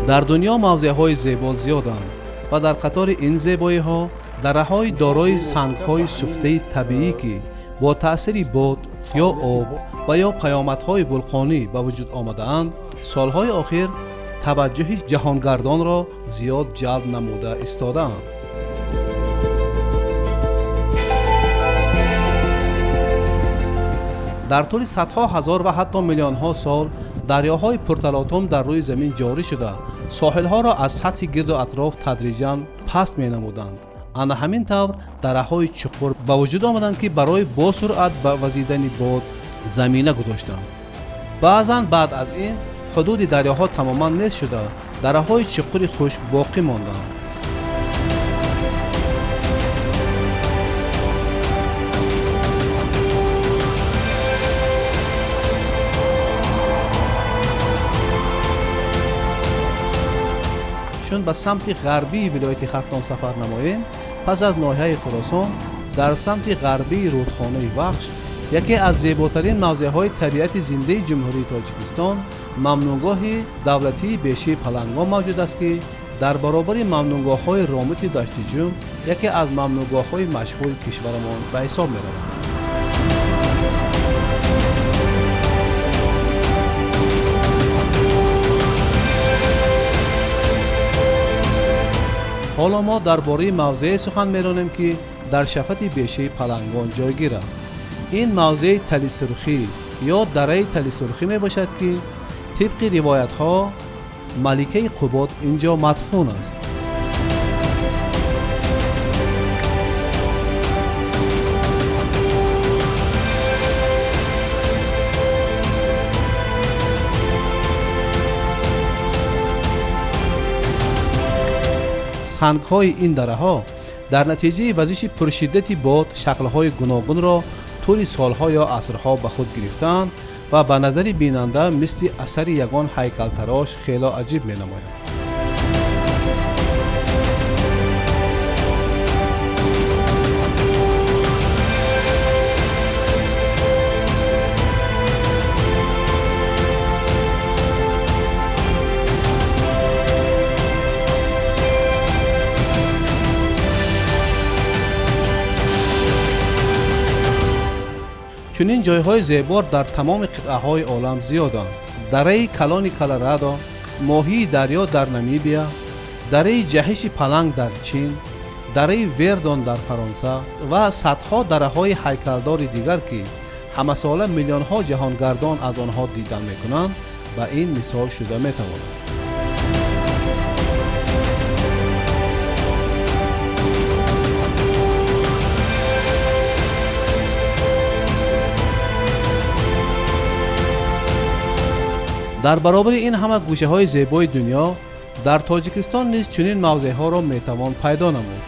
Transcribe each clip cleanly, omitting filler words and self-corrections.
Дар дунё мавзеъҳои зебо зиёданд ва дар қатори ин зебоиҳо дараҳои дорои сангҳои суфтаи табиӣ, ки бо таъсири бод ё об ва ё паёмадҳои вулқонӣ ба вуҷуд омадаанд, солҳои охир таваҷҷӯҳи ҷаҳонгардонро зиёд ҷалб намуда истодаанд. Дар тӯли садҳо ҳазор ва ҳатто миллионҳо сол дарёҳои пурталотум дар рӯи замин ҷорӣ шуда, соҳилҳоро аз сатҳи гирду атроф тадриҷан паст менамуданд. Ана ҳамин тавр дараҳои чуқур ба вуҷуд омаданд, ки барои босуръат ба вазидани бод замина гузоштанд. Баъзан баъд аз ин ҳудуди дарёҳо тамоман нест шуда, дараҳои чуқури хушк боқӣ монданд. Чун ба самти ғарбии вилояти Хатлон сафар намоем, пас аз ноҳияи Хуросон дар самти ғарбии рудхонаи Вахш яке аз зеботарин мавзеъҳои табиати зиндаи Ҷумҳурии Тоҷикистон, мамнӯъгоҳи давлатии Бешии Палангон мавҷуд аст, ки дар баробари мамнӯъгоҳҳои Ромити Даштиҷум яке аз мамнӯъгоҳҳои машҳури кишварамон ба ҳисоб меравад. Ҳоло мо дар бораи мавзеъе сухан меронем, ки дар шафати Бешаи Палангон ҷойгир аст. Ин мавзеи Талисурхӣ ё дараи Талисурхӣ мебошад, ки тибқи ривоятҳо маликаи Қубод ин ҷо мадфун аст. Сангҳои ин дараҳо дар натиҷаи вазиши пуршиддати бод шаклҳои гуногунро тӯли солҳо ё асрҳо ба худ гирифтаанд ва ба назари бинанда мисли асари ягон ҳайкалтарош хело аҷиб менамояд. Чунин ҷойҳои зебор дар тамоми қитъаҳои олам зиёданд. Дараи калони Колорадо, моҳии дарё дар Намибия, дараи ҷаҳиши паланг дар Чин, дараи Вердон дар Фаронса ва садҳо дараҳои ҳайкалдори дигар, ки ҳамасола миллионҳо ҷаҳонгардон аз онҳо дидан мекунанд, ба ин мисол шуда метавонад. Дар баробари ин ҳама гӯшаҳои зебои дунё дар Тоҷикистон низ чунин мавзеъҳоро метавон пайдо намуд.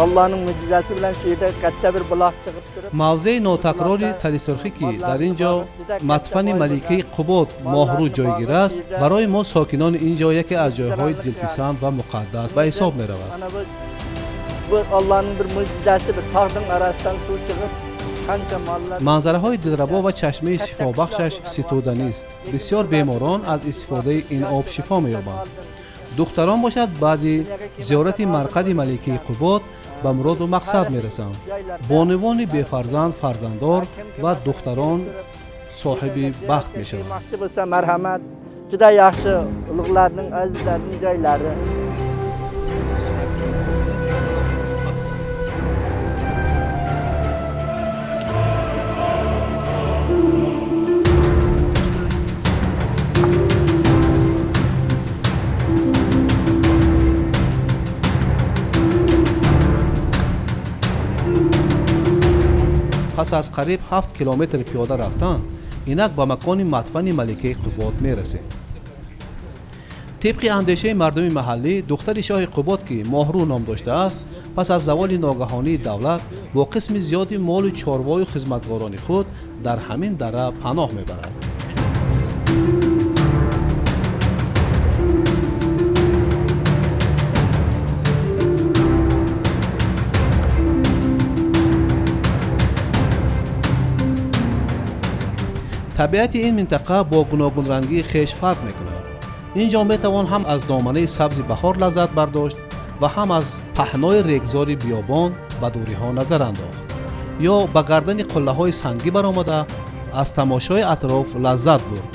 Аллоҳның мӯъҷизаси билан шу ерда катта бир булоқ чиқиб туриб, Мавзеи нотакрори Талисурхӣ, ки дар ин ҷо мадфани маликаи Қубод Моҳрӯ ҷойгир аст, барои мо сокинони ин ҷо яке аз ҷойҳои дилписанд ва муқаддас ба ҳисоб меравад. Bu Аллоҳның бир мӯъҷизаси, бир тоғның орасидан сув чиқиб, қанча моллар Манзараҳои дилрабо ва чашмаи шифобахшаш ситуданист. Бисёр беморон аз истифодаи ин об шифо меёбанд. Духтарон бошад, баъди зиёрати марқади маликаи Қубод ба муроду мақсад мерасанд. Бонувони бефарзанд фарзанддор ва духтарон соҳиби бахт мешаванд. Bo'lsa, marhamat, juda yaxshi ulug'larning, azizlarning joylari. Пас аз қариб 7 километр пиёда рафтан, инак ба макони мадфани маликаи Қубод мерасем. Тибқи андешаи мардуми маҳаллӣ, духтари шоҳи Қубод, ки Моҳрӯ ном доштааст, пас аз заволи ногаҳонии давлат бо қисми зиёди молу чорвою хизматгорони худ дар ҳамин дара паноҳ мебарад. Табиати ин минтақа бо гуногунрангии хеш фарқ мекунад. Ин ҷо метавон ҳам аз доманаи сабзи баҳор лаззат бардошт ва ҳам аз паҳнои регзори биёбон ба дуриҳо назар андохт ё ба гардани қуллаҳои сангӣ баромада аз тамошои атроф лаззат бурд.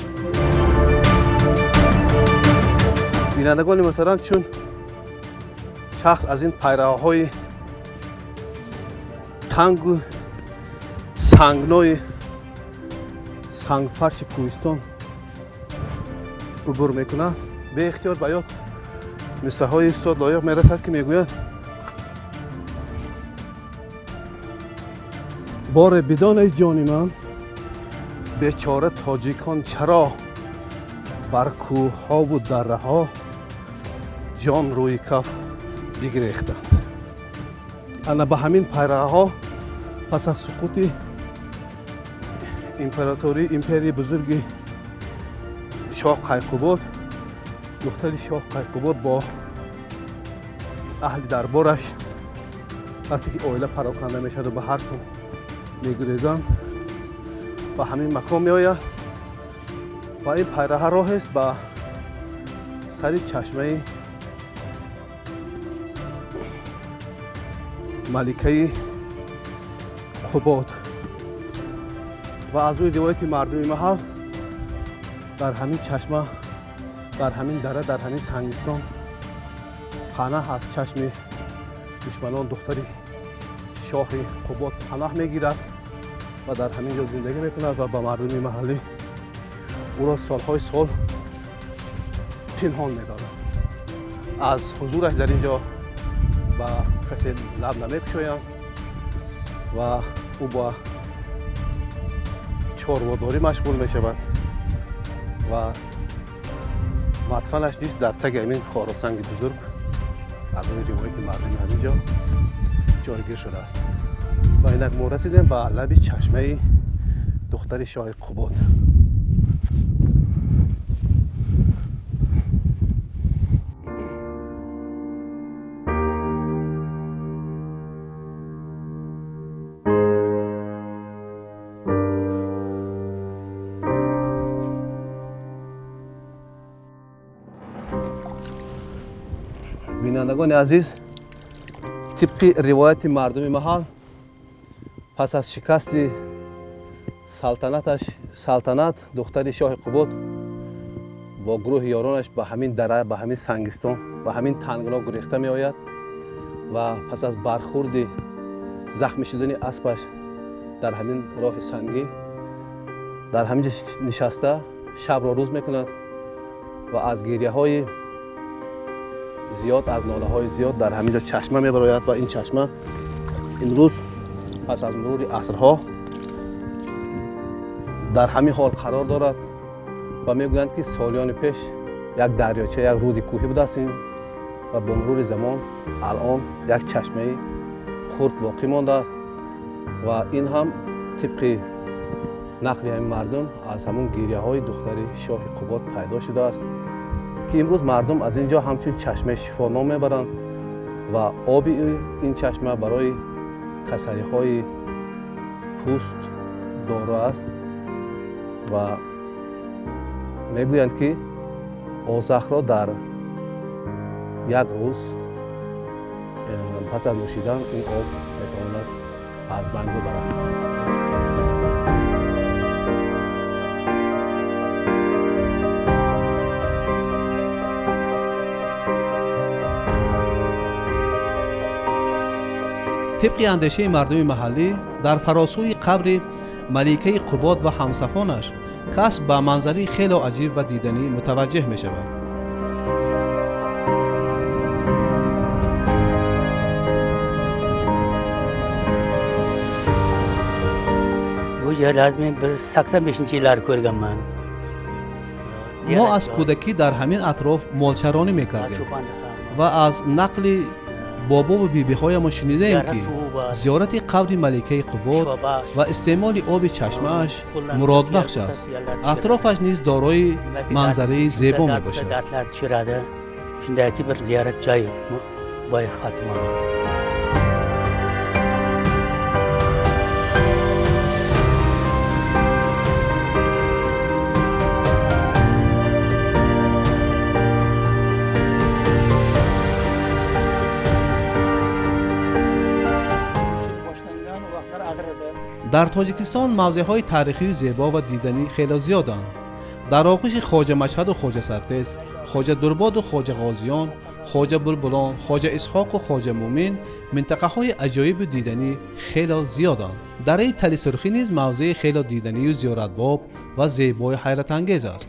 Бинандагони муҳтарам, чун шахс аз ин пайравҳои тангу сангнои сангфарши кӯҳистон убур мекунад, беихтиёр ба ёд мисраҳои устод Лоиқ мерасад, ки мегӯянд: «Боре бидон, эй ҷони ман, бечора тоҷикон чаро бар кӯҳҳову дарраҳо ҷон рӯи каф бигирехтанд». Ана ба ҳамин пайраҳаҳо пас аз суқути императории империяи бузурги шоҳ Қайқубод, духтари шоҳ Қайқубод бо аҳли дарбораш, вақте ки оила пароканда мешаваду ба ҳар су мегурезанд, ба ҳамин макон меояд ва ин пайраҳа роҳест ба сари чашмаи маликаи Қубод. Ва аз рӯи ривояти мардуми маҳал, дар ҳамин чашма, дар ҳамин дара, дар ҳамин сангистон панаҳ аз чашми душманон духтари шоҳи Қубод панаҳ мегирад ва дар ҳамин ҷо зиндагӣ мекунад ва ба мардуми маҳаллӣ ӯро солҳои сол пинҳон медорад, аз ҳузураш дар ин ҷо ба касе лаб намекушоянд ва ӯ ба чорводорӣ машғул мешавад ва мадфанаш низ дар таги ҳамин хоросанги бузург аз рӯи ривояти мардуми ҳамин ҷо ҷойгир шудааст. Ва инак мо расидем ба лаби чашмаи духтари шоҳи Қубод. Бинандагони азиз, тибқи ривояти мардуми маҳал, пас аз шикасти салтанаташ салтанат, духтари шоҳи Қубод бо гурӯҳи ёронаш ба ҳамин дара, ба ҳамин сангистон, ба ҳамин тангно гурехта меояд ва пас аз бархурди захмӣ шудани аспаш дар ҳамин роҳи сангӣ, дар ҳамин ҷо нишаста шабро рӯз мекунад ва аз гирияҳои зиёд, аз нолаҳои зиёд дар ҳамин ҷо чашма мебарояд. Ва ин чашма имрӯз пас аз мурури асрҳо дар ҳамин ҳол қарор дорад ва мегӯянд, ки солиёни пеш як дарёча, як руди кӯҳӣ будааст ин ва бо мурури замон алон як чашмаи хурд боқӣ мондааст. Ва ин ҳам тибқи нақли ҳамин мардум аз ҳамун гирияҳои духтари шоҳи Қубод пайдо шудааст, ки имрӯз мардум аз ин ҷо ҳамчун чашмаи шифо ном мебаранд ва оби ин чашма барои касалиҳои пӯст дору аст ва мегӯянд, ки озахро дар як рӯз пас аз нӯшидан ин об метавонад аз байн бибарад. Тибқи андешаи мардуми маҳаллӣ, дар фаросӯи қабри маликаи Қубод ва ҳамсафонаш кас ба манзараи хело аҷиб ва диданӣ мутаваҷҷеҳ мешавад. Bu yerlarni men bir 85-yillari ko'rganman. Мо аз кӯдакӣ дар ҳамин атроф молчаронӣ мекардем ва аз нақли бобову бибиҳоямон шунидаем, ки зиёрати қабри маликаи Қубод ва истеъмоли оби чашмааш муродбахш аст. Атрофаш низ дорои манзараи зебо мебошад. Dardlar tushiradi. Shundayki bir ziyorat joyi boy xotmon. Дар Тоҷикистон мавзеъҳои таърихию зебо ва диданӣ хело зиёданд. Дар оғӯши Хоҷа Машҳаду Хоҷа Сартез, Хоҷа Дурбоду Хоҷа Ғозиён, Хоҷа Булбулон, Хоҷа Исҳоқу Хоҷа Муъмин минтақаҳои аҷоибу диданӣ хело зиёданд. Дараи Талисурхӣ низ мавзеи хело диданию зиёратбоб ва зебои ҳайратангез аст.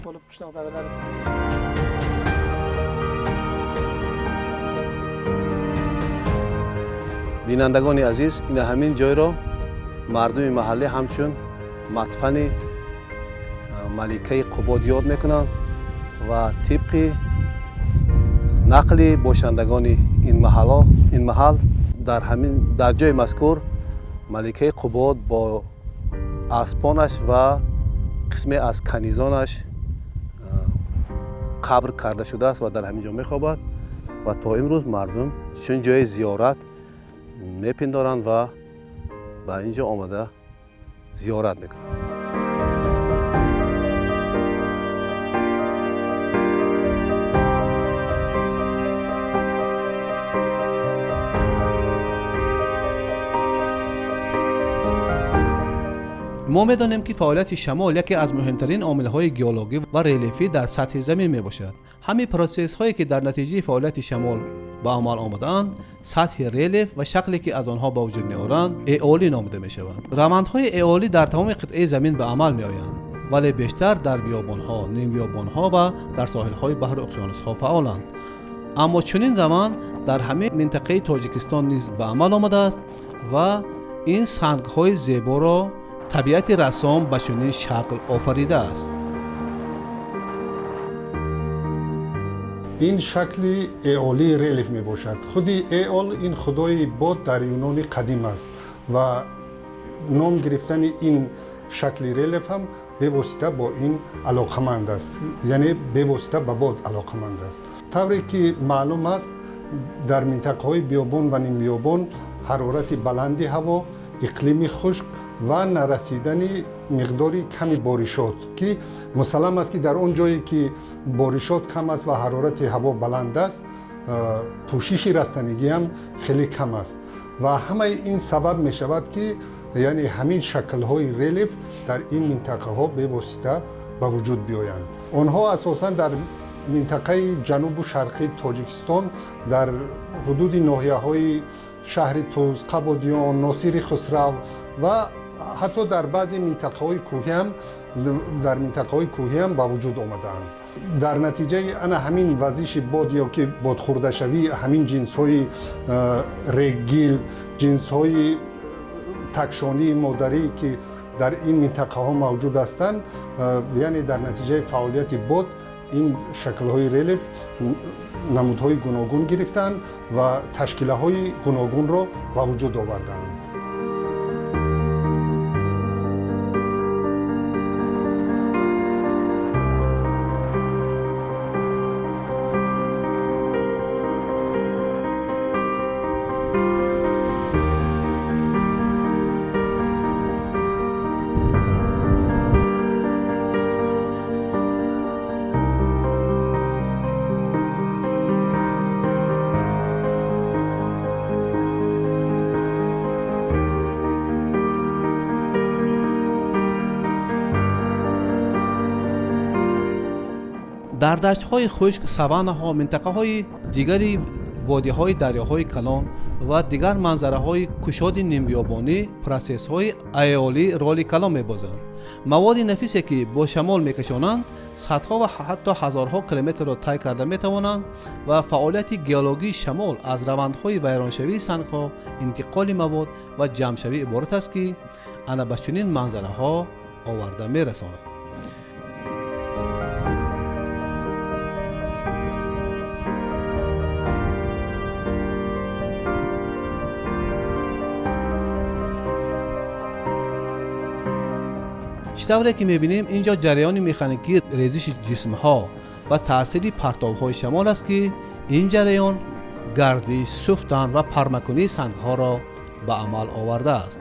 Бинандагони азиз, ина ҳамин ҷойро мардуми маҳаллӣ ҳамчун мадфани маликаи Қубод ёд мекунанд ва тибқи нақли бошандагони ин маҳал дар ҷои мазкур маликаи Қубод бо аспонаш ва қисме аз канизонаш қабр карда шудааст ва дар ҳамин ҷо мехобад ва то имрӯз мардум чун ҷои зиёрат мепиндоранд ва ба ин ҷо омада зиёрат мекунанд. Мо медонем, ки фаъолияти шамол яке аз муҳимтарин омилҳои геологӣ ва релефӣ дар сатҳи замин мебошад. Ҳамин протсессҳое, ки дар натиҷаи фаъолияти шамол ба амал омадаанд, сатҳи релеф ва шакле, ки аз онҳо ба вуҷуд меоранд, эолӣ номида мешаванд. Равандҳои эолӣ дар тамоми қитъаи замин ба амал меоянд, вале бештар дар биёбонҳо, нимбиёбонҳо ва дар соҳилҳои баҳру уқёнусҳо фаъоланд. Аммо чунин раванд дар ҳамин минтақаи Тоҷикистон низ ба амал омадааст ва ин сангҳои зеборо табиати рассом ба чунин шакл офаридааст. Ин шакли эолии релеф мебошад. Худи Эол ин худои бод дар Юнони қадим аст ва ном гирифтани ин шакли релеф ҳам бевосита бо ин алоқаманд аст, яъне бевосита ба бод алоқаманд аст. Тавре ки маълум аст, дар минтақаҳои биёбон ва нимбиёбон ҳарорати баланди ҳаво, иқлими хушк ва нарасидани миқдори ками боришот, ки мусаллам аст, ки дар он ҷое ки боришот кам аст ва ҳарорати ҳаво баланд аст, пӯшиши растанигиам хеле кам аст ва ҳамаи ин сабаб мешавад, ки яъне ҳамин шаклҳои релеф дар ин минтақаҳо бевосита ба вуҷуд биёянд. Онҳо асосан дар минтақаи ҷанубу шарқии Тоҷикистон, дар ҳудуди ноҳияҳои шаҳри Туз, Қабодиён, Носири Хусрав ва ҳатто дар баъзе минтақаҳои кӯҳиам дар минтақаҳои кӯҳиам ба вуҷуд омадаанд. Дар натиҷаи ана ҳамин вазиши бод ё ки бодхӯрдашавии ҳамин ҷинсҳои реггил, ҷинсҳои такшонии модарӣ, ки дар ин минтақаҳо мавҷуд ҳастанд, яъне дар натиҷаи фаъолияти бод ин шаклҳои релеф намудҳои гуногун гирифтаанд ва ташкилаҳои гуногунро ба вуҷуд овардаанд. Дар даштҳои хушк, саваннаҳо, минтақаҳои дигари водиҳои дарёҳои калон ва дигар манзараҳои кушоди нимбиёбонӣ протсессҳои аэолӣ роли калон мебозанд. Маводи нафисе, ки бо шамол мекашонанд, садҳо ва ҳатто ҳазорҳо километрро тай карда метавонанд ва фаъолияти геологии шамол аз равандҳои вайроншавии сангҳо, интиқоли мавод ва ҷамъшавӣ иборат аст, ки ана ба чунин манзараҳо оварда мерасонад. Чӣ тавре ки мебинем, ин ҷо ҷараёни механикии резиши ҷисмҳо ва таъсири партобҳои шамол аст, ки ин ҷараён гардиш, суфтан ва пармакунии сангҳоро ба амал овардааст.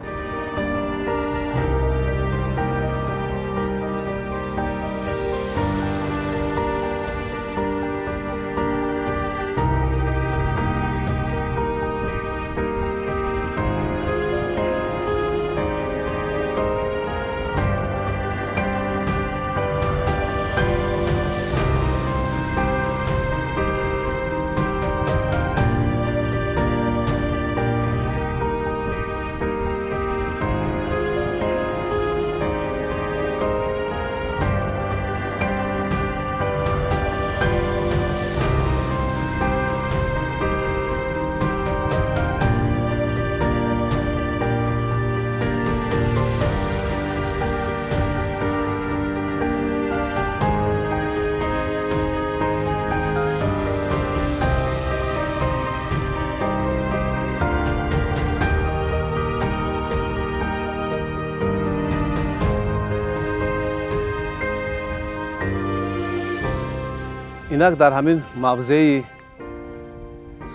Инак дар ҳамин мавзеи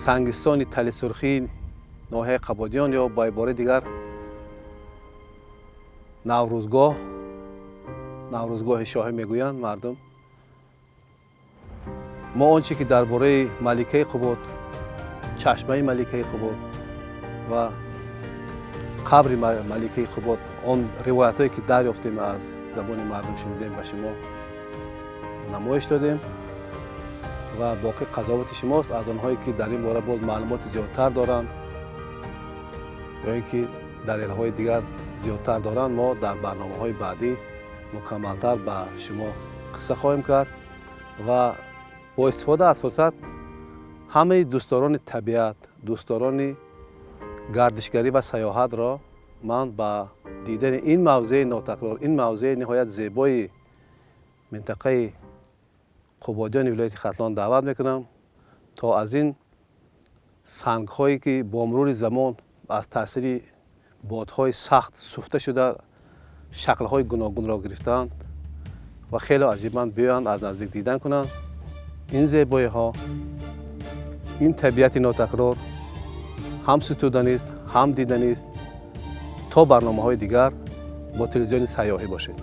сангистони Талисурхии ноҳияи Қабодиён ё ба ибораи дигар Наврӯзгоҳ, Наврӯзгоҳи шоҳӣ мегӯянд мардум, мо он чӣ ки дар бораи Маликаи Қубод, чашмаи Маликаи Қубод ва қабри Маликаи Қубод, он ривоятҳое ки дарёфтем, аз забони мардум шунидем, ба шумо намоиш додем ва боқӣ қазовати шумост. Аз онҳое ки дар ин бора боз маълумоти зиёдтар доранд ё ин ки далелҳои дигар зиёдтар доранд, мо дар барномаҳои баъдӣ мукаммалтар ба шумо қисса хоҳем кард. Ва бо истифода аз фурсат ҳамаи дӯстдорони табиат, дӯстдорони гардишгарӣ ва сайёҳатро ман ба дидани ин мавзеи нотакрор, ин мавзеи ниҳоят зебои минтақаи Қубодиёни вилояти Хатлон даъват мекунам, то аз ин сангҳое ки бо мурури замон аз таъсири бодҳои сахт суфта шуда шаклҳои гуногунро гирифтаанд ва хеле аҷибанд, биёянд, аз наздик дидан кунанд. Ин зебоиҳо, ин табиати нотакрор ҳам сутуданист, ҳам диданист. То барномаҳои дигар бо телевизиони сайёҳӣ бошед.